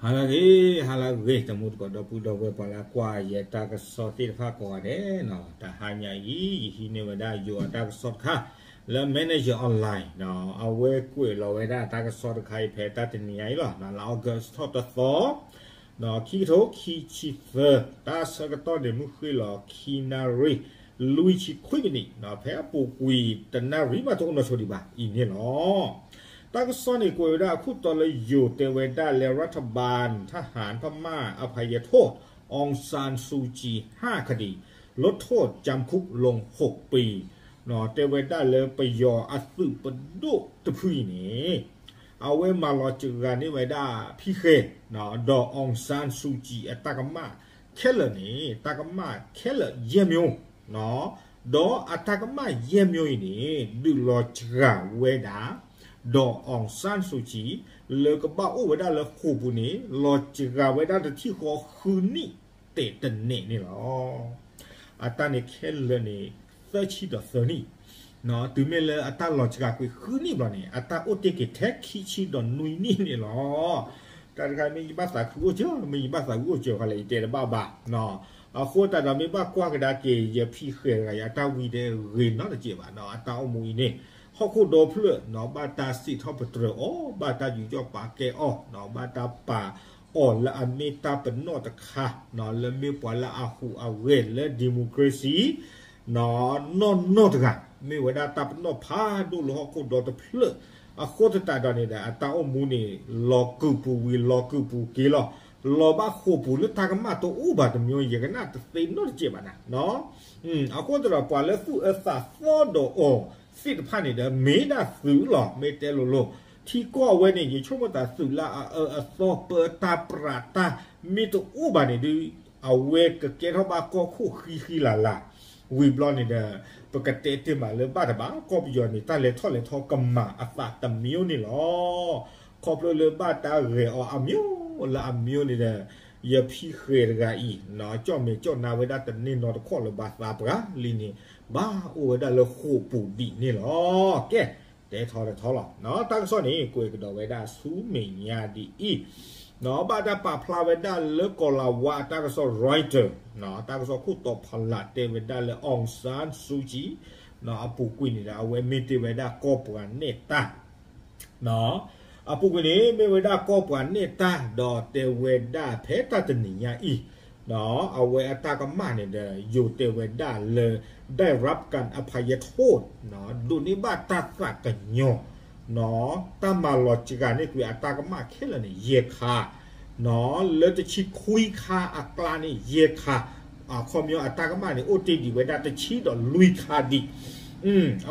ဟါလၢအဂ့ၤ, ဟါလၢအဂ့ၤ တမူတကိးဒီပုၢ်ဒီဝဲၢ်ပှၤလၢအကွၢ်ယတၢ်ကစီၣ်သ့ၣ်တဖၣ်ကိးဂၤဒဲးနီၤ, တဟါညါအံၤ ယဟံးန့ၢ်ဝဲဒၣ်ယိၤအတၢ်ကစီၣ်တခါ လၢ Manager Online နီၤ, အဝဲကွဲးလီၤဝဲဒၣ်တၢ်ကစီၣ်တခါအံၤဖဲတၢ်တနံၤညါအံၤလီၤ, လါ August ထီၣ်တသီ နီၤ, ခံကထိခံဆံသၢ, တၢ်ဆၢကတီၢ်န့ၣ် မုၢ်ဃ့ၢ်လီၤခံနၣ်ရံၣ် လွံၢ်ဆံခွံမံးနံးနီၤ, ဖဲအပူၤကွံာ်တနၣ်ရံၣ်မးတအိၣ်နီၢ်ဆိဒံးဘၣ်အံၤန့ၣ်လီၤ. တၢ်ကစီၣ်န့ၣ် ကွဲးဝဲဒၣ်အခိၣ်တီလၢယိၤတဲဝဲဒၣ်လၢ รัฐบาลทหารพม่าอภัยโทษ องซานซูจี ห้าคดี ลดโทษจำคุกลงหกปี နီၤ, တဲဝဲဒၣ်လၢပယီၤအသုးပဒိၣ်တဖုအံၤန့ၣ် အဝဲမၤလီၤစှၤန့ၢ်ဝဲဒၣ်ဖံဃဲၤ ဒီး အောင်ဆန်းစုကြည် အတၢ်ကမၣ်ခဲလၢာ်န့ၣ် တၢ်ကမၣ်ခဲလၢာ်ယဲၢ်မျိုး, ဒီးအတၢ်ကမၣ်ယဲၢ်မျိုးအံၤန့ၣ် ဒုးလီၤစှၤဝဲဒၣ် ဒီး အောင်ဆန်းစုကြည် လၢကဘၣ်အိၣ်ဝဲဒၣ်လၢဃိာ်ပူၤန့ၣ် လီၤစှၤဝဲဒၣ်တထံၣ်ဃီဃုနံၣ်တဲာ်တနဲၣ်န့ၣ်လီၤ. အတၢ်န့ၣ်ခဲလၢာ်န့ၣ် သၢဆံဒီးသၢနံၣ်, တုၤမ့ၢ်လၢအတၢ်လီၤစှၤကွံာ်ဃုနံၣ်ဘျီန့ၣ် အတၢ်အိၣ်တ့ၢ်က့ၤထဲခံဆံဒီးနွံနံၣ်န့ၣ်လီၤ. တၢ်တခါမ့ၢ်ယဘၣ်သးခုအိၣ်စၢၤ မ့ၢ်ယဘၣ်သးဝံၣ်အိၣ်စၢၤဃီလဲၣ် ယတဲတဘၣ်ဘၣ်. အဃိသတးဒီးမ့ၢ်ဘၣ်ကွၢ်ကဒါက့ၤ ယဖံဃဲၤတဂၤအံၤ အတၢ်ဝံၤဒဲးဂ့ၤနီတစဲးဘၣ်နီၤ, အတၢ်အိၣ်မူအံၤန့ၣ် ဟီၣ်ခိၣ်ဒီဖျၢၣ်နီၤ ဘၣ်တၢ်စံးထီၣ်ပတြၢၤအီၤ ဘၣ်တၢ်ယူးယီၣ်ပာ်ကဲအီၤနီၤ, ဘၣ်တၢ်ပာ်အီၤလၢအမ့ၢ်တၢ်ပနီၣ်တခါနီၤ လၢမ့ၢ်ပှၤလၢအဟူးအဂဲၤလၢ democracy နီၤ နီၢ်နီၢ်တဂၤ မ့ၢ်ဝဲဒၣ်တၢ်ပနီၣ်ဖးဒိၣ်လၢဟီၣ်ခိၣ်ဒီတဖျၢၣ်, အဃိသတးဒီးန့ၣ်ဒီး အတၢ်အိၣ်မူန့ၣ် လီၤကုာ်ပူၤဝံၤလီၤကုာ်ပူၤက့ၤလီၤ. လီၤဘၣ်ဃိာ်ပူၤလၢတၢ်ကမၣ်တအိၣ်ဘၣ်တမံၤ ယကနၣ်တသ့နီတစဲးဘၣ်နၤနီၤ. အဃိသတးဒီး ပှၤလၢသူၣ်အၢသးသီဒီးအီၤသ့ၣ်တဖၣ်န့ၣ်ဒီး မ့ၢ်ဒၣ်သုးလီၤ မ့ၢ်တဲလိၤလိၤ, ထံကီၢ်အဝဲန့ၣ် ယဆိကမိၣ်သးသုးလၢအအၢအသီ ပၢတၢ်ပြးတၢ် မ့ၢ်တအိၣ်ဘၣ်န့ၣ်ဒီး အဝဲကကဲထီၣ်ဘၣ်ကီၢ်ခိၣ်ဃံဃံလၤလၤ, ဝံၤဘျီန့ၣ်ဒီး ပကတဲတ့ၢ်မးလၢဘၣ်တဘၣ် ကီၢ်ပယီၤန့ၣ် တၢ်လဲၤထီၣ်လဲၤထီကမၤအသးတမံၤန့ၣ်လီၤ. ခီဖျိလၢဘၣ်တၢ်ဂဲၤအီၤအမံၤလၢအမံၤန့ၣ်ဒီး ယဖံဃဲၤတဂၤအံၤ ကၠီၣ်မဲာ်ကၠီၣ်နါဝဲဒၣ်တန့ၢ်နီတခီၣ်လၢၤဘၣ်သးပှၢ်လံန့ၣ် ဘၣ်အိၣ်ဝဲဒၣ်လၢဃိာ်ပူၤဒံးန့ၣ်လီၤ. ကဲ တဲထီၣ်လဲၤထီလီၤ. တၢ်ကစီၣ်န့ၣ် ကွဲးကဒီးဝဲဒၣ်ဆူမဲာ်ညါဒ်အံၤ, ဘၣ်တၢ်ပာ်ဖျါဝဲဒၣ်လၢကီၤလၤဝါအတၢ်ကစီၣ် Reuters တၢ်ကစီၣ်ခိၣ်တီဖီလာ်တဲဝဲဒၣ်လၢ အောင်ဆန်းစုကြည် အပူၤကွံာ်န့ၣ်ဒီး အဝဲမ့ၢ်တ့ၢ်ဝဲဒၣ်ကီၢ်ပှၤနဲၣ်တၢ် အပူၤကွံာ်န့ၣ် မ့ၢ်ဝဲဒၣ်ကီၢ်ပှၤနဲၣ်တၢ် ဒီးတဲဝဲဒၣ်ဖဲတၢ်တနံၤညါအံၤ အဝဲအတၢ်ကမၣ်န့ၣ်ဒီး ယိၤတဲဝဲဒၣ်လၢ ได้รับการอภัยโทษ ဒိးန့ၢ်ဘၣ်တၢ်သးကညီၤ တၢ်မၤလီၤစှၤန့ၢ်ကွံာ်အတၢ်ကမၣ်ခဲလၢာ်န့ၣ် ယဲၢ်ခါ လၢတဆံခွံခါအကျါန့ၣ် ယဲၢ်ခါ အခီပညီအတၢ်ကမၣ်န့ၣ် အိၣ်တ့ၢ်ဒံးဝဲဒၣ်တဆံဒီးလွံၢ်ခါဒံး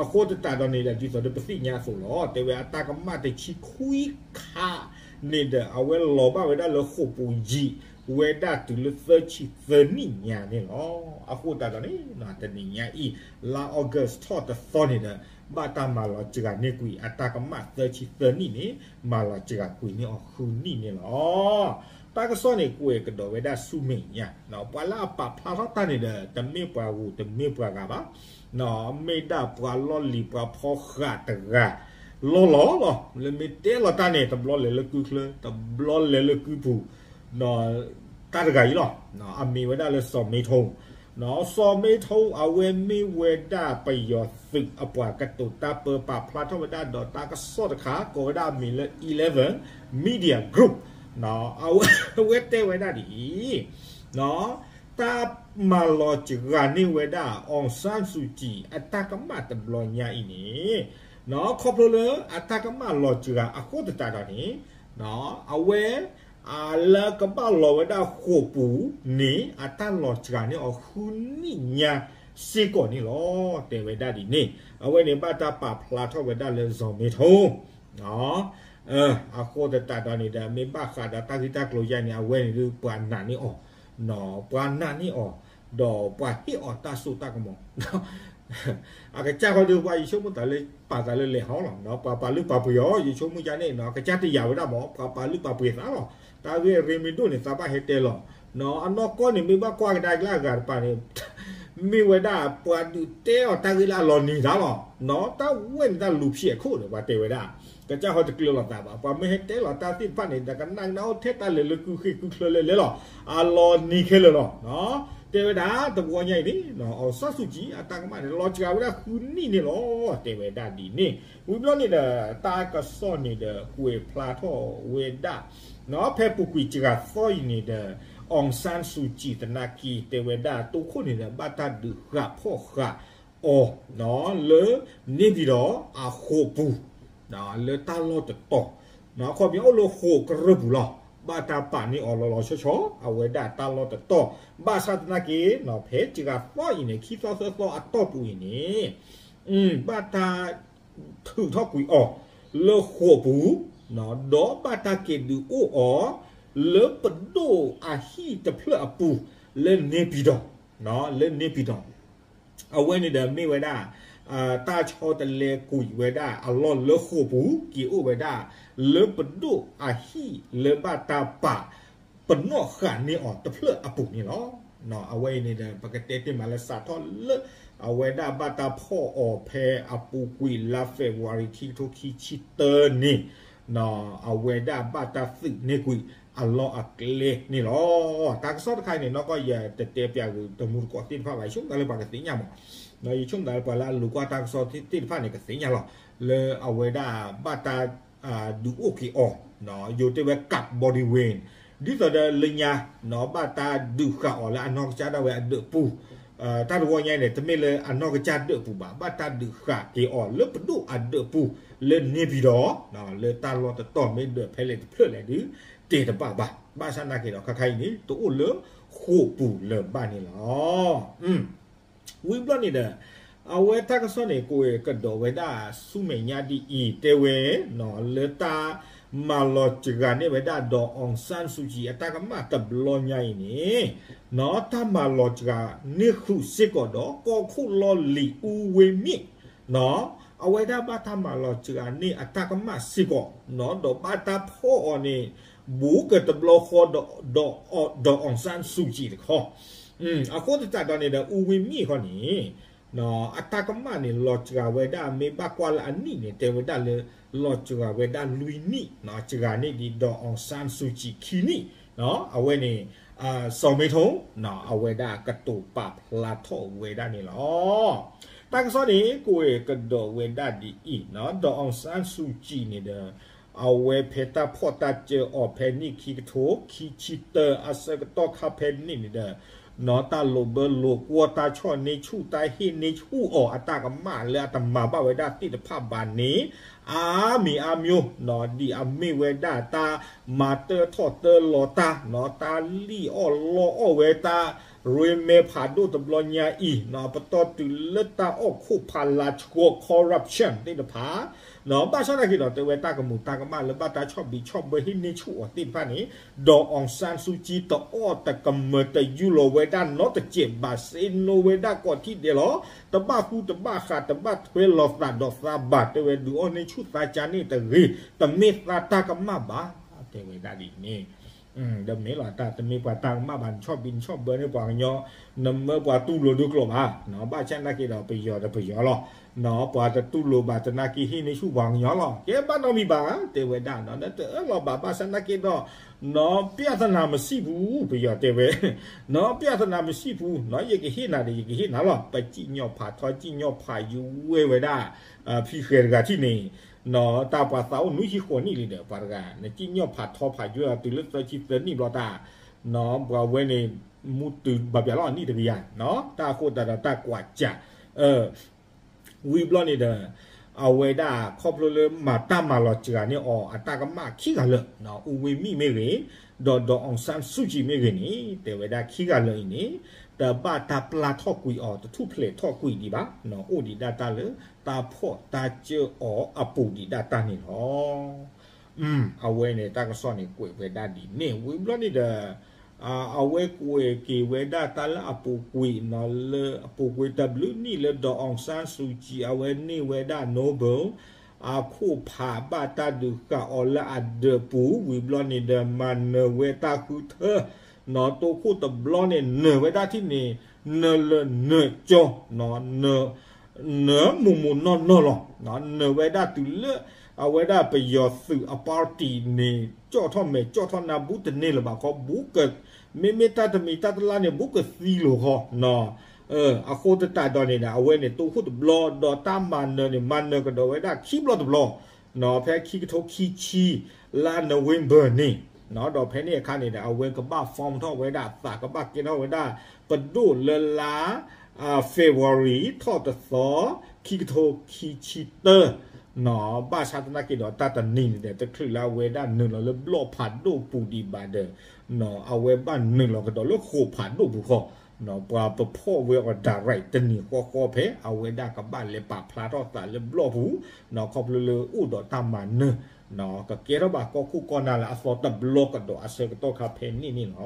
အဃိသတးဒီးန့ၣ်ဒီး ဒ်သိးဒီးပသ့ၣ်ညါအသိးလီၤ တဲဝဲအတၢ်ကမၣ်တဆံခွံခါန့ၣ်ဒီး အဝဲလီၤဘၣ်ဝဲဒၣ်လၢဃိာ်ပူၤယံာ်ဝဲဒၣ်တုၤလၢသၢဆံသၢနံၣ်ညါန့ၣ်လီၤ. အဃိသတးဒီးန့ၣ် တနံၤညါအံၤ လါ August ထီၣ်တသီန့ၣ်ဒီး ဘၣ်တၢ်မၤလီၤစှၤန့ၢ်ကွံာ်အတၢ်ကမၣ်သၢဆံသၢနံၣ်န့ၣ် မၤလီၤစှၤကွံာ်န့ၢ်အီၤဃုနံၣ်န့ၣ်လီၤ. တၢ်ကစီၣ်န့ၣ် ကွဲးကဒီးဝဲဒၣ်ဆူမဲာ်ညါ ပှၤလၢအပာ်ဖျါထီၣ်တၢ်န့ၣ်ဒီး တမ့ၢ်ပှၤဂုၤတမ့ၢ်ပှၤဂၤဘၣ် မ့ၢ်ဒၣ်ပှၤလီၢ်လံၤပှၤဖီဃးတဂၤ လီၢ်လီၤလီၤ လၢမ့ၢ်တဲလီၤတၢ်န့ၣ် တဘျီလဲၤလၢကုချၢ တဘျီလဲၤလၢကုပူၤ တၢ်တဂၤအံၤလီၤ. အမံၤဝဲဒၣ်လၢစီၤမ့ထိ စီၤမ့ထိ အဝဲမ့ၢ်ဝဲဒၣ်ပယီၤသုးအပှၤကတိၤတၢ်ပၢပာ်ဖျါထီၣ်ဝဲဒၣ်ဒီးတၢ်ကစီၣ်တခါ ကိးဝဲဒၣ်အမံၤလၢ Eleven Media Group အဝဲတဲဝဲဒၣ်ဒ်အံၤ တၢ်မၤလီၤစှၤန့ၢ်ဝဲဒၣ် အောင်ဆန်းစုကြည် အတၢ်ကမၣ်တဘျီညါအံၤန့ၣ် ခီဖျိလၢအတၢ်ကမၣ်လီၤစှၤအဃိသတးဒီးန့ၣ် အဝဲ လၢကဘၣ်လီၤဝဲဒၣ်ဃိာ်ပူၤန့ၣ် အတၢ်လီၤစှၤန့ၢ်အီၤဃုနံၣ်ညါစ့ၢ်ကီးန့ၣ်လီၤ. တဲဝဲဒၣ်ဒ်န့ၣ် အဝဲန့ၣ်ဘၣ်တၢ်ပာ်ဖျါထီၣ်ဝဲဒၣ်လၢစီၤမ့ထိ အဃိသတးဒီးန့ၣ်ဒီး မ့ၢ်ဘၣ်ဃးဒီးတၢ်ဂ့ၢ်တၢ်ကျိၤယါန့ၣ် အဝဲန့ၣ်ဒုးပှၤနာ်န့ၢ်အီၤ ပှၤနာ်န့ၢ်အီၤ ဒီးပှၤဟ့ၣ်အီၤတၢ်စိတၢ်ကမီၤ အကစၢ်ဃီဒုး ပှၤယဆိကမိၣ်သးလၢ ပာ်သးလၢလဲၤဟီလီၤ. ပှၤပာ်လုၢ်ပာ်ပှ့ၤအီၤ ယဆိကမိၣ်ယါန့ၣ် အကစၢ်တယာ်ဝဲဒၣ်မး ပှၤပာ်လုၢ်ပာ်ပှ့ၤသးလီၤ. တၢ်ဂ့ၢ်အရ့မ့ၢ်ဒိၣ်န့ၣ် သးဘၣ်ဟဲတဲလီၤ. အနီၢ်ကီၢ်န့ၣ် မ့ၢ်ဘၣ်ကွၢ်ကဒါက့ၤလၢအဂၤတပၤန့ၣ် မ့ၢ်ဝဲဒၣ်ပှၤဒုးတဲအီၤတၢ်ဂ့ၢ်လၢအလီၤနံၤတၢ်လီၤ. တၢ်ဝဲန့ၣ်တၢ်လူၤဖံးအခိၣ်ဒီး ပှၤတဲဝဲဒၣ် ကစၢ်ဟီတကျၢၤလိာ်သးဘၣ်. ပှၤမ့ၢ်ဟဲတဲလီၤတၢ်သ့ၣ်တဖၣ်န့ၣ် တကနၣ်ကနၣ်အိၣ်ထဲတၢ်လဲၤလၢကုၢ်ဃ့ၢ်ကုၢ်ချၢလဲၤလဲၤလီၤ. အလီၤနံၤခဲလၢာ်လီၤ. တဲဝဲဒၣ်တဝီညါအံၤန့ၣ် အောင်ဆန်းစုကြည် အတၢ်ကမၣ်န့ၣ် လီၤစှၤဝဲဒၣ်ဃုနံၣ်န့ၣ်လီၤ. တဲဝဲဒၣ်ဒ်န့ၣ်. ဝံၤဘျီန့ၣ်ဒီး တၢ်ကစီၣ်န့ၣ်ဒီး ကွဲးဖျါထီၣ်ဝဲဒၣ် ဖဲပူၤကွံာ်စှၤသီအံၤန့ၣ်ဒီး အောင်ဆန်းစုကြည် သနာ်က့ တဲဝဲဒၣ် တိခိၣ်န့ၣ်ဒီး ဘၣ်တၢ်ဒုးဃာ်ဖီၣ်ဃာ်အီၤ လၢန့ၣ်ပၢၢ်ဒီးအဃိာ်ပူၤ လၢတၢ်လီၢ်တတီၤ အခီပညီအိၣ်လၢဃိာ်ကရၢၢ်ပူၤလီၤ. ဘၣ်တၢ်ပာ်န့ၢ်အီၤလီၤလီၤဆီဆီ အဝဲဒၣ်တၢ်လီၢ်တတီၤ ဘၣ်ဆၣ်သနာ်က့ ဖဲစှၤသီအံၤန့ၣ် ခံသီသၢသီအတီၢ်ပူၤအံၤန့ၣ် ဘၣ်တၢ် ထုးထီၣ်ကွံာ်အီၤ လၢဃိာ်ပူၤ ဒီးဘၣ်တၢ်က့ၤဒုးအိၣ်အီၤ လၢပဒိၣ်အဟံၣ်တဖျၢၣ်အပူၤ လၢန့ၣ်ပၢၢ်ဒီး လၢန့ၣ်ပၢၢ်ဒီး အဝဲန့ၣ်ဒီးမ့ၢ်ဝဲဒၣ် တၢ်ဆီတလဲကွံာ်ဝဲဒၣ်အလီၢ်လၢဃိာ်ပူၤ က့ၤအိၣ်ဝဲဒၣ် လၢပဒိၣ်အဟံၣ်လၢဘၣ်တၢ်ပာ် ပနီၣ်ဃာ်န့ၢ်အီၤတဖျၢၣ်အပူၤန့ၣ်လီၤ. အဝဲအံၤန့ၣ်ဒီး ပကတဲတ့ၢ်မးလၢစးထီၣ်လၢ အဝဲဒၣ်ဘၣ်တၢ်ဖီၣ်အီၤဖဲအပူၤကွံာ်လါ February ခံကထိခံဆံတၢန့ၣ် အဝဲဒၣ်ဘၣ်တၢ်သုးန့ၢ်ကွံာ်အလီၢ်အကျဲန့ၣ်လီၤ. တၢ်ကစီၣ်တခါအံၤန့ၣ် နီၢ်ကီၢ် ယတတဲပၠးဂ့ၤတမူတကိးသ့ၣ်တဖၣ်ဘၣ် ယဆိကမိၣ်သးလၢပှၤကသ့ၣ်ညါမး, ယဆိကမိၣ်သးလၢပှၤလၢအလိၤကွၢ်တၢ်ကစီၣ်သ့ၣ်တဖၣ်န့ၣ် ကသ့ၣ်ညါလီၤ. လၢအဝဲဒၣ်ဘၣ်တၢ် ဒုးအိၣ်က့ၤအီၤ ယိၤတဲဝဲ ကးဘီဒံဝ့ၣ် ဒ်သိးဒီးလၢညါ ဘၣ်တၢ်ဒုးဃာ်အီၤလၢအနီၢ်ကစၢ်ဒၣ်ဝဲအဒၢးပူၤ, တၢ်တဝီညါအံၤန့ၣ် တမ့ၢ်လၢအနီၢ်ကစၢ်ဒၢးပူၤဘၣ်, ဘၣ်တၢ်ဒုးဃာ်က့ၤအီၤလၢပဒိၣ်အဒၢးပူၤ လၢန့ၣ်ပၢၢ်ဒီး လၢတၢ်လီၢ်တတီၤမ့ၢ်ဒၢးဖဲလဲၣ်တဖျၢၣ်လဲၣ်ဒုး တဲတဘၣ်ဘၣ်. ဘၣ်ဆၣ်သနာ်က့ဒီး ခါခါအံၤန့ၣ် တအိၣ်လၢဃိာ်ပူၤလၢၤဘၣ်န့ၣ်လီၤ. ဝံၤဘျီန့ၣ်ဒီး အဝဲတၢ်ကစီၣ်န့ၣ် ကအိၣ်ကဒီးဝဲဒၣ်ဆူမဲာ်ညါဒ်အံၤ တဲဝဲ လၢတၢ်မၤလီၤစှၤန့ၢ်ဝဲဒၣ် ဒီးအောင်ဆန်းစုကြည် အတၢ်ကမၣ်တဘျီညါအံၤန့ၣ် တၢ်မၤလီၤစှၤန့ၢ်ဃုာ်စ့ၢ်ကီးဒီး ကီၢ်ခိၣ်လီၢ်လံၤ ဦးဝင်းမြင့် အဝဲဒၣ်ဘၣ်တၢ်မၤလီၤစှၤန့ၢ်အတၢ်ကမၣ်စ့ၢ်ကီး ဒီးဘၣ်တၢ်ဖီၣ်အီၤန့ၣ် ဘူးကတဘျီဃီဒီး ဒီးအောင်ဆန်းစုကြည်တခီ အဃိသတးဒီးန့ၣ်ဒီး ဦးဝင်းမြင့် ခီန့ၣ် အတၢ်ကမၣ်န့ၣ် လီၤစှၤဝဲဒၣ် မ့ၢ်ဘၣ်ကွၢ်လၢအနံၣ်န့ၣ် တဲဝဲဒၣ်လၢ လီၤစှၤဝဲဒၣ်လွံၢ်နံၣ်, စှၤန့ၢ်ဒံး ဒီးအောင်ဆန်းစုကြည် ခံနံၣ်, အဝဲန့ၣ် စီၤမ့ထိ အဝဲဒၣ်ကတိၤပာ်ဖျါထီၣ်ဝဲဒၣ်န့ၣ်လီၤ. တၢ်ကစီၣ်န့ၣ် ကအိၣ်ကဒီးဝဲဒၣ်ဒ်အံၤ, ဒီးအောင်ဆန်းစုကြည်န့ၣ်ဒီး အဝဲဖဲတၢ်ဖီၣ်တၢ်စၢအီၤဖဲနံၣ်ခံကထိခံဆံတၢ အဆၢကတီၢ်ခါဖဲန့ၣ်န့ၣ်ဒီး တၢ်လိာ်ဘၢလိာ်ကွီၢ် တၢ်ဆီၣ်န့ၢ်ဆူၣ် တၢ်ဟ့ၣ်န့ၢ်ဆူၣ်အီၤ အတၢ်ကမၣ်လၢအတမၤဘၣ်ဝဲဒၣ်သ့ၣ်တဖၣ်ဘၣ်န့ၣ် အါမံၤအါမျိုး ဒ်အမ့ၢ်ဝဲဒၣ်တၢ်မၤတၢထီၣ်တၢလီၤတၢ် တၢ်လံၣ်အီၣ်လီအီၣ်ဝဲတၢ် ရ့မဲဖးဒိၣ်တဘျီညါအံၤ ပတီၢ်တုၤလၢတၢ်အီၣ်ခိၣ်ဖးလၤဆှီ corruption သ့ၣ်တဖၣ် ဘၣ်ဆၣ်သနာ်က့ဒီး တဲဝဲတၢ်ကမူးတၢ်ကမၣ်လၢဘၣ်တၢ်ဆီၣ်ဘံးဆီၣ်ဘၢဟ့ၣ်န့ၢ်ဆူၣ်အီၤသ့ၣ်တဖၣ်န့ၣ် ဒီးအောင်ဆန်းစုကြည် တအီၣ်တကမၢတယူၢ်လီၤဝဲဒၣ်နီတစဲးဘၣ် စ့နိဝဲဒၣ်ကိးထံၣ်ဒဲးလီၤ. တဘၣ်ဃူတဘၣ်ဃး တဘၣ်ထွဲလီၤသးဒီးသးဘၣ် တဲဝဲ ဒုးအီၣ်န့ၢ်ဆူၣ်သးကါန့ၣ်တဂ့ၤ တမ့ၢ်သးတၢ်ကမၣ်ဘၣ် တဲဝဲဒၣ်ဒ်န့ၣ် ဒီးမ့ၢ်လီၤတၢ်တမ့ၢ်ပှၤတၢ်ကမၣ်ဘၣ် နဆီၣ်ဘံးနဆီၣ်ဘၢန့ၢ်ပှၤကညီ နမၢပှၤတူၢ်လိာ်ဒုးကျိာ်ဘၣ် ဘၣ်ဆၣ်သနာ်က့ဒီးပယီၤဒီးပယီၤလီၤ ပှၤတတူၢ်လိာ်ဘၣ်သနာ်က့ဟ့ၣ်န့ၢ်ဆူၣ်ပှၤကညီလီၤ ကဲဘၣ်နီတမံၤဘၣ် တဲဝဲဒၣ် နတအၢၣ်လီၤဘၣ် ဘၣ်ဆၣ်သနာ်က့ဒီး နပြဿနာမရှိဘူး ပယီၤတဲဝဲ နပြဿနာမရှိဘူး ယကဟ့ၣ်နၤဒီးယကဟ့ၣ်နၤလီၤ ပစံၣ်ညီၣ်ဖးထီ စံၣ်ညီၣ်ဖးယွဲၢ်ဝဲဒၣ် ဖံဃဲၤတဂၤထံၣ်န့ၣ် တၢ်ပှၤသးအိၣ်နွံဆံဃိးနံၣ်လံဒီး ပှၤတဂၤ နစံၣ်ညီၣ်ဖးထီဖးယွဲၢ်အီၤတုၤလၢသၢဆံသၢနံၣ်ဘျီတၢ် ပှၤဝဲန့ၣ် မူတုၤဘၣ်ပၠးလီၤအနံၣ်တကယၤ တၢ်အဃိသတးဒီးတၢ်ကွၢ်စး ဝံၤဘျီန့ၣ်ဒီး အဝဲဒၣ်ခီဖျိလၢမၤတၢ်မၤလီၤစှၤန့ၢ်အီၤ အတၢ်ကမၣ်ခံဂၤလၢာ် ဦးဝင်းမြင့် မ့ၢ်ဂ့ၤ ဒီး ဒီးအောင်ဆန်းစုကြည် မ့ၢ်ဂ့ၤန့ၣ် တဲဝဲဒၣ်ခံဂၤလၢာ်အံၤန့ၣ် တဘၣ်တၢ်ပျၢ်ထီၣ်ကွံာ်အီၤ တထူၣ်ဖျဲးထီၣ်ကွံာ်ဒံးဘၣ် အိၣ်ဒံးဒၣ်တၢ်လၢ တၢ်ဖီၣ်တၢ်စၢအီၤအပူၤဒံးဒၣ်တၢ်န့ၣ်လီၤ. အဝဲန့ၣ် တၢ်ကစီၣ်န့ၣ် ကွဲးဝဲဒၣ်ဒ်န့ၣ် ဝံၤဘျီန့ၣ်ဒီး အဝဲကွဲးက့ၤဝဲဒၣ်တၢ်လၢအပူၤကွံာ်နီၤ လၢအပူၤကွံာ်တဘျုးနံၣ်လၢ ဒီးအောင်ဆန်းစုကြည် အဝဲန့ၢ်ဝဲဒၣ် Nobel အခိၣ်ဖးဘၣ်တၢ်ဒုးဃာ်အီၤလၢအဒၢးပူၤ ဝံၤဘျီန့ၣ်ဒီး မၤနၢၤဝဲတၢ်ဃုထၢ နီၤ တိခိၣ်တဘျီန့ၣ် နၢၤဝဲဒၣ်ထံၣ်န့ၣ် နၢၤလၢနၢၤကၠီ, နၢၤမုာ်မုာ်နီၢ်နီၢ်လီၤ. နၢၤဝဲဒၣ်တုၤလၢ အဝဲဒၣ်ပယီၤသုးအ party န့ၣ် ကၠီၣ်ထီၣ်မဲာ်ကၠီၣ်ထီၣ်နါ ဘူးတန့ၢ်လၢၤဘၣ်ခီ ဘူးက မ့မ့ၢ်တၢ်တမံၤတၢ်တလါန့ၣ် ဘူးကသံလိာ်ဃီ. အဃိသတးဒီးန့ၣ်ဒီး အဝဲန့ၣ် တိခိၣ်တဘျီ ဒီးတၢ်မၤနၢၤန့ၣ် မၤနၢၤကဒီးဝဲဒၣ်ခံဘျီတဘျီ ဖဲခံကထိခံဆံ လါ November န့ၣ်, ဒီးဖဲန့ၣ်အခါန့ၣ်ဒီး အဝဲကဘၣ် form ထီၣ်ဝဲဒၣ်အသး ကဘၣ်ကဲထီၣ်ဝဲဒၣ် ပဒိၣ်လၢလါ February ထီၣ်တသီ ခံကထိခံဆံတၢ, ဘၣ်ဆၣ်သနာ်က့ဒီး တၢ်တနံၤန့ၣ်ဒီး တချုးလၢအဝဲဒၣ်နုာ်လီၤလၢဘျီၣ်ဖးဒိၣ်ပူၤဒံးဘၣ်ဒီး အဝဲဘၣ်နုာ်လီၤကဒီးလၢဃိာ်ဖးဒိၣ်ပူၤဃီ, ပှၤပဖီၣ်ဝဲအီၤ direct တနံၤဃီဃီဖဲ အဝဲဒၣ်ကဘၣ်လဲၤပာ်ဖျါထီၣ်သးလၢဘျီၣ်ပူၤ, ခီဖျိလၢအိၣ်ဒီးတၢ်မၤနၢၤ, ကကဲထီၣ်ဘၣ်ကီၢ်ခိၣ်ကီၢ်နၢ်လၢအသီတဘျီကဒီးအဆၢကတီၢ်ခါဖဲန့ၣ်န့ၣ်လီၤ.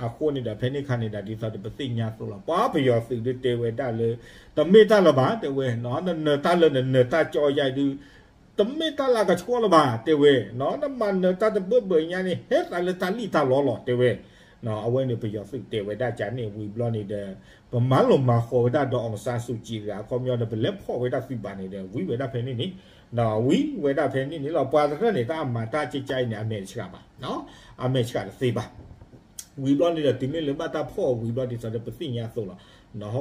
အဃိန့ၣ်ဒီး ဖဲန့ၣ်ခါန့ၣ်ဒီး ဒ်သိးဒီးပသ့ၣ်ညါအသိးလီၤ. ပှၤပယီၤသုးဒုးတဲဝဲဒၣ်လၢ တမ့ၢ်တၢ်လၢၤဘၣ် တဲဝဲ, နနၢၤတၢ်လၢနနၢၤတၢ်ကၠီယါဒုး တမ့ၢ်တၢ်လၢအကဆှီလၢၤဘၣ် တဲဝဲ, နမၤနၢၤတၢ်တဘၢဘၢညါန့ၣ် ဟဲသးလၢတၢ်လံၣ်တၢ်လီလီၤ တဲဝဲ. အဝဲန့ၣ်ပယီၤသုးတဲဝဲဒၣ်ကန့ၣ် ဝံၤဘျီန့ၣ်ဒီး ပမၤလိာ်မၤဃီၤဝဲဒၣ်ဒီး အောင်ဆန်းစုကြည် ဂၤ အခီပညီဒီး ပလဲၤဖီၣ်ဝဲဒၣ်သုးဘၣ်န့ၣ်ဒီး ဝံၤဝဲဒၣ်ဖဲန့ၣ်န့ၣ်, ဝံၤဝဲဒၣ်ဖဲန့ၣ်န့ၣ်လီၤ. ပှၤတရၢၣ်န့ၣ် တၢ်အမၤတၢ်ကကါအံၤန့ၣ် အမဲာ်တဆှးဘၣ်, အမဲာ်ဆှးတသ့ဘၣ်. ဝံၤဘျီန့ၣ်ဒီး တုၤမ့ၢ်လၢဘၣ်တၢ်ဖီၣ်ဝံၤဘျီဒ်သိးဒီးပသ့ၣ်ညါအသိးလီၤ. နဟီၣ်ခိၣ်ဒီဖျၢၣ်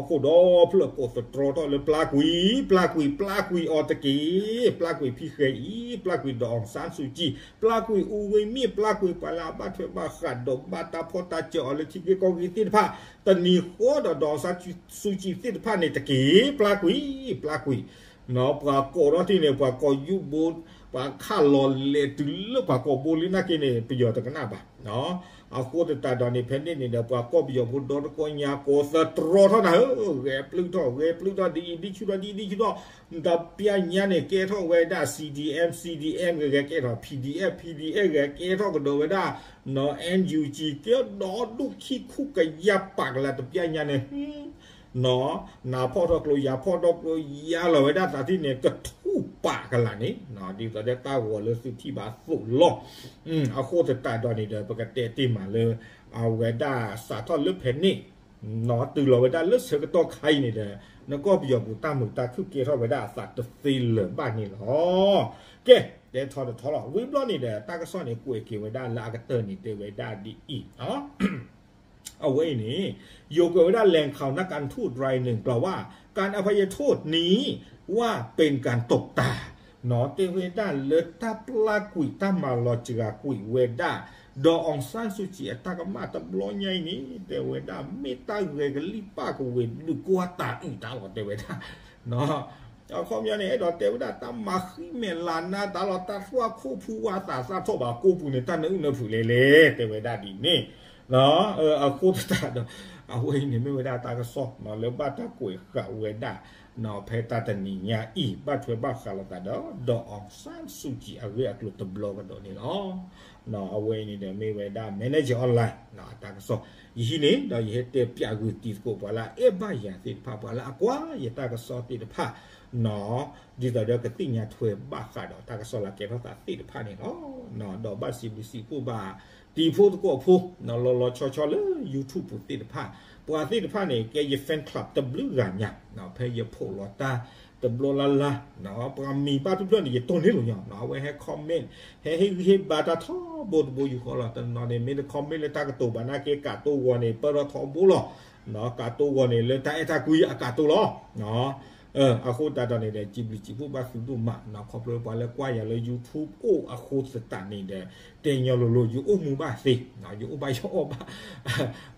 ကိးသတြီထီၣ်လၢပျၢ်ကွံာ်, ပျၢ်ကွံာ်, ပျၢ်ကွံာ်အီၤတက့ၢ်. ပျၢ်ကွံာ်ဖံဃဲအံၤ, ပျၢ်ကွံာ်ဒီး အောင်ဆန်းစုကြည်, ပျၢ်ကွံာ် ဦးဝင်းမြင့်, ပျၢ်ကွံာ်ပှၤလၢအဘၣ်ထွဲဘၣ်ဃးဒီးဘၣ်တၢ်ဖီၣ်တၢ်စၢၤအီၤလၢထံဂ့ၢ်ကီၢ်ဂ့ၢ်သ့ၣ်တဖၣ်, တနံၤဃီဒီး ဒီး အောင်ဆန်းစုကြည် သ့ၣ်တဖၣ်န့ၣ်တက့ၢ်. ပျၢ်ကွံာ်, ပျၢ်ကွံာ် ပှၤကိးထီၣ်ထံၣ်န့ၣ် ပှၤကိးယူၢ်ဘိ, ပှၤခးလီၤလဲၤတုၤလၢပှၤကိးဘိလံနာ်က့န့ၣ် ပယီၤတကနၣ်ဘၣ်. အဃိသတးဒီးန့ၣ် ဖဲန့ၣ်န့ၣ်ဒီး ပှၤကီၢ်ပယီၤဖိဒီတကီၢ်ညါကိးသတြီထီၣ်နၤဧၢ, ဂဲၤပျုၢ်ထီၣ် ဂဲၤပျုၢ်ထီၣ် ဒ်အံၤဒ်ဆူၣ်ထီၣ် ဒ်အံၤဒ်ဆူၣ်ထီၣ်, တပျၢ်ညါန့ၣ် ကဲထီၣ်ဝဲဒၣ် C D M, C D M ဂဲၤကဲထီၣ် P D F, P D F ဂဲၤကဲထီၣ်ကဒီးဝဲဒၣ် N U G ကဲဒီဒူၣ်ခံခူၣ်ကယၤပာ်ကလၤ တပျၢ်ညါန့ၣ် နဖီၣ်ထီၣ်ကျိယၤဖီၣ်ထီၣ်ကျိ ယၤလီၤဝဲဒၣ်သးထံၣ်န့ၣ် ကထူၣ်ပာ်ကလၤန့ၣ် ဒ်သိးဒီးတၢ်ဂီၤလၢသုထံၣ်ဘၣ်အသိးလီၤ. အဃိသတးဒီးန့ၣ်ဒီး ပကတဲတ့ၢ်မးလၢ အဝဲဒၣ်စးထီၣ်လၢဖဲန့ၣ် တုၤလီၤဝဲဒၣ်လၢဆၢကတီၢ်ခါအံၤန့ၣ်ဒီး နကီၢ်ပယီၤပူၤတၢ်မုာ်တၢ်ခုၣ်ကဲထီၣ်ဝဲဒၣ်အသးတသ့လၢၤဘၣ်န့ၣ်လီၤ. ကဲ, တဲထီတထီလီၤ. ဝံၤဘျီန့ၣ်ဒီး တၢ်ကစီၣ်န့ၣ် ကွဲးက့ၤဝဲဒၣ်လၢအကတၢၢ်န့ၣ် တဲဝဲဒၣ်ဒ်အံၤ အဝဲအံၤန့ၣ် ယိၤကွဲးဝဲဒၣ် แหล่งข่าวนักการทูตรายหนึ่งกล่าวว่า การอภัยโทษนี้ว่าเป็นการตบตา တဲဝဲဒၣ်လၢတၢ်ပျၢ်ကွံာ်တၢ်မၤလီၤစှၤကွံာ်ဝဲဒၣ် ဒီး အောင်ဆန်းစုကြည် အတၢ်ကမၣ်တဘျီညါအံၤန့ၣ် တဲဝဲဒၣ် မ့ၢ်တၢ်ဂဲၤကလံၣ်ပၢ်ကဝ့ၤဒုးကွၢ်တၢ်အုၣ်တၢ်လီၤ တဲဝဲဒၣ် အခီပညီန့ၣ် အဲၣ်ဒိးတဲဝဲဒၣ်တၢ်မၤဃံမဲာ်လၤနါတၢ်လီၤ တၢ်သွၣ်ခိၣ်ဖူဝါသးသၣ်ထီၣ်ဘၣ်ကိးပူၤန့ၣ် တၢ်နၢအုၣ်နၢဖုးလဲၣ်လဲၣ် တဲဝဲဒၣ်ဒ်န့ၣ် အဃိသတးဒီး အဝဲအံၤန့ၣ်မ့ၢ်ဝဲဒၣ်တၢ်ကစီၣ်လၢဘၣ်တၢ်ကွဲးဃာ်ဝဲဒၣ် ဖဲတၢ်တနံၤညါအံၤ ဘၣ်ထွဲဘၣ်ဃးလိာ်သးဒီး ဒီး အောင်ဆန်းစုကြည် အဂ့ၢ်အကျိၤတဘျီကဒီးန့ၣ်လီၤ. အဝဲအံၤန့ၣ်ဒီးမ့ၢ်ဝဲဒၣ် Manager Online တၢ်ကစီၣ် ယဟံးန့ၢ်ဒီးယဟဲတဲပၠးဂုာ်တံၤသကိး ပှၤလၢအအဲၣ်ဘၣ်ယၤသ့ၣ်တဖၣ် ပှၤလၢအကွၢ်ယတၢ်ကစီၣ်သ့ၣ်တဖၣ် ဒ်သိးဒီးကသ့ၣ်ညါထွဲဘၣ်ဃးဒီးတၢ်ကစီၣ်လၢကဲထီၣ်သးသ့ၣ်တဖၣ်န့ၣ်လီၤ. ဒီးဘၣ်စံးဘျုးစံးဖှိၣ်ဘၣ် တံၤဖိသကိးဖိ လီၤလီၤဆီဆီလၢ YouTube ပူၤသ့ၣ်တဖၣ် ပှၤသ့ၣ်တဖၣ်န့ၣ် ကဲယ fan club တဘျုးဂၤညါ ဖဲယဖိးလီၤတၢ်တဘျီလၢ်လၢ် ပှၤမံၤဘၣ်တဘျီန့ၣ် ယတိၢ်န့ၢ်လိာ်ညီ အဝဲဟဲ comment ဟဲဟ့ၣ်ဂံၢ်ဟ့ၣ်ဘါတၢ်ထီဘိတဘိယူၢ်ဃီလီၤ. တနီၤန့ၣ် မ့ၢ်တ comment လၢတၢ်ကတိၤဘၣ်နာ်က့ ကးတိၢ်ဂီၤန့ၣ် ပၢၢ်ထီၣ်ထီဘိလီၤ. ကးတိၢ်ဂီၤန့ၣ် လၢတၢ်အဲၣ်တၢ်ကွံအကးတိၢ်လီၤ. အဃိသတးဒီးန့ၣ်ဒီး စံးဘျုးစံးဖှိၣ်ဘၣ်သုဒိၣ်မး ခီဖျိပှၤလၢကွၢ်ယၤလၢ YouTube အိၣ်အဃိသတးန့ၣ်ဒီး တဲညီလိၤလိၤ ယအိၣ်မူဘၣ်သ့ ယအိၣ်ဘၣ်ယအီၣ်ဘၣ်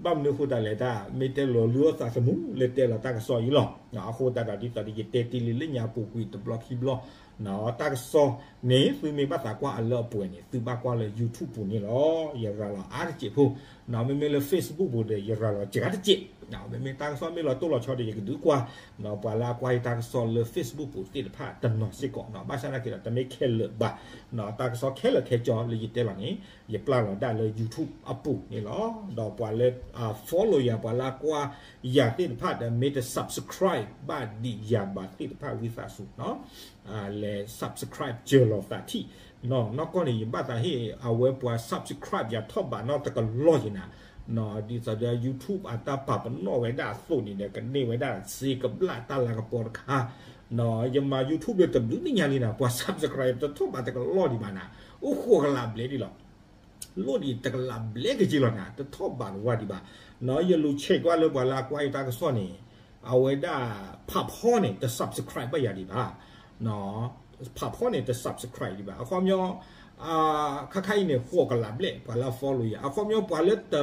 ဘၣ်မနုၤအဃိသတးလဲၣ် တၢ်မ့ၢ်တဲလီၤလုၢ်အီၣ်သးသမူလၢတဲလီၤတၢ်ကစီၣ်အံၤလီၤ. အဃိသတးဒီးဒ်သိးဒီးယတဲတ့ၢ်လံလၢညါပူၤကွံာ်တဘျီခံဘျီ တၢ်ကစီၣ်န့ၣ် သုမ့ၢ်ဘၣ်သးကွၢ်အလၢအပှဲၤန့ၣ် သုဘၣ်ကွၢ်လၢ YouTube ပူၤန့ၣ်လီၤ. ယရၤလီၤအါတစဲးဖိ မ့မ့ၢ်လၢ Facebook ပူၤဒီး ယရၤလီၤစှၤတစဲး မ့မ့ၢ်တၢ်ကစီၣ်မ့ၢ်လီၤတိၢ်လီၤဆီဒီး ယကဒုးကွၢ် ပှၤလၢအကွၢ်ယတၢ်ကစီၣ်လၢ Facebook ပူၤသ့ၣ်တဖၣ်တနီၤစ့ၢ်ကီး ဘၣ်ဆၣ်သနာ်က့ဒီး တမ့ၢ်ခဲလၢာ်ဘၣ် တၢ်ကစီၣ်ခဲလၢာ်ခဲဆ့လၢယတဲလီၤန့ၣ် ယပျၢ်လီၤဒၣ်လၢ YouTube အပူၤန့ၣ်လီၤ. ဒီးပှၤလၢ follow ယၤ ပှၤလၢအကွၢ်ယၤသ့ၣ်တဖၣ်ဒီး မ့ၢ်တ subscribe ဘၣ်ဒံးယၤဘၣ်သ့ၣ်တဖၣ်ဝံသးစူၤ လဲၤ subscribe စၢၤလီၤသးထံၣ် နီၢ်ကီၢ်န့ၣ် ယဘၣ်သးဟ့ၣ်အဝဲပှၤ subscribe ယၤထီၣ်ဘးနီတကလီၢ်က့ၤနၤ, ဒ်သိးဒီး YouTube အတၢ်ပာ်ပနီၣ်ဝဲဒၣ်အသိးန့ၣ်ဒီး ကန့ၢ်ဝဲဒၣ်စ့ကဘျၣ်တၢ်လၤကပီၤတခါ, ယမၤ YouTube ဒီးတဘျုးနံၣ်ညါလံနၤ ပှၤ subscribe တထီၣ်ဘးတကလီၢ်ဒံးဘၣ်နၤ, အိၣ်ဃိးကလးဘျဲၣ်ဒံးလီၤ. လိၣ်ဒံးတကလးဘျဲၣ်ကက့ၤလီၤနၤ တထီၣ်ဘးတဝါဒံးဘၣ်. ယလူၤဆဲးကွၢ်လၢပှၤလၢအကွၢ်ယတၢ်ကစီၣ်န့ၣ် အဝဲဒၣ် ဖးဖီန့ၣ် တ subscribe ဘၣ်ယၤဒံးဘၣ်. ဖးဖီန့ၣ် တ subscribe ဒံးဘၣ်. အခီပညီ ခါခါအံၤန့ၣ် ဃိးကလးဘျဲၣ် ပှၤလၢအ follow ယၤ. အခီပညီ ပှၤလၢတ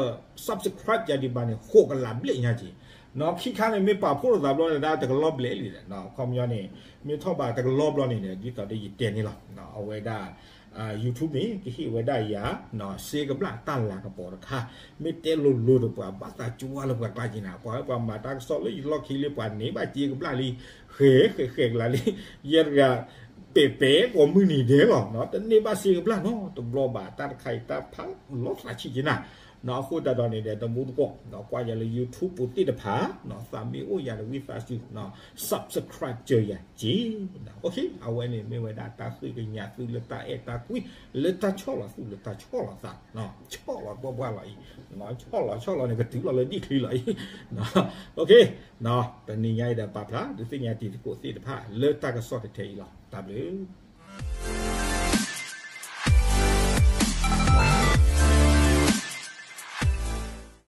subscribe ယၤဒံးဘၣ်န့ၣ် ဃိးကလးဘျဲၣ်ညါက့ၤ. ခံခါန့ၣ် မ့ၢ်ပာ်ဖှိၣ်လိာ်သးဘျီန့ၣ် ဒၣ်တကလီၢ်ဘျဲၣ်လံ. အခီပညီန့ၣ် မ့ၢ်ထီၣ်ဘးတကလီၢ်ဘျီန့ၣ် ဒ်သိးဒီးယတဲန့ၣ်လီၤ. အဝဲဒၣ် YouTube န့ၣ် ကဟ့ၣ်ဝဲဒၣ်ယၤ စ့ကဘျၣ်တၢ်လၤကပီၤတခါ, မ့ၢ်တဲလိၤလိၤဒီးပှၤဘၣ်သးကွၢ်လၢပှၤကျါက့ၤနၤ, ပှၤ ပှၤမၤတၢ်ကစီၣ်လၢယလီၢ်ခံလံ ပှၤန့ၢ်ဘၣ်စ့ကဘျၣ်လံ, ဃဲၤဃဲၤဃဲၤကလးလံ, ယဲတဂၤ ပဲာ်ပဲာ်ကိးမုၢ်နံၤဒဲးလီၤ, တန့ၢ်ဘၣ်စ့ကဘျၣ်နီတဘျီဘၣ်. တၢ်တခါအံၤ တၢ်ဖးလီၤသးဆံးက့ၤနၤ. အဃိသတးဒီးန့ၣ်ဒီး တမူတကိး ကွၢ်ယၤလၢ YouTube ပူၤသ့ၣ်တဖၣ် သးမ့ၢ်အိၣ်ယၤဒီးဝံသးစူၤ subscribe စၢၤယၤက့ၤ. အဝဲန့ၣ်မ့ၢ်ဝဲဒၣ်တၢ်ဃ့ကညးသုလၢတၢ်အဲၣ်တၢ်ကွံ လၢတၢ်ဆီၣ်လီၤသူၣ်လၢတၢ်ဆီၣ်လီၤသး, ဆီၣ်လီၤပှၢ်ပှၢ်လီၤအံၤ, ဆီၣ်လီၤဆီၣ်လီၤန့ၣ် ကတုၤလီၤလၢဒံၣ်ချံလီၤအံၤ. တနံၤညါအံၤဒီးပာ်ဖျါဒုးသ့ၣ်ညါတံၤသကိးသ့ၣ်တဖၣ် လၢတၢ်ကစီၣ်တထဲအံၤလီၤ. တၢ်ဘျုး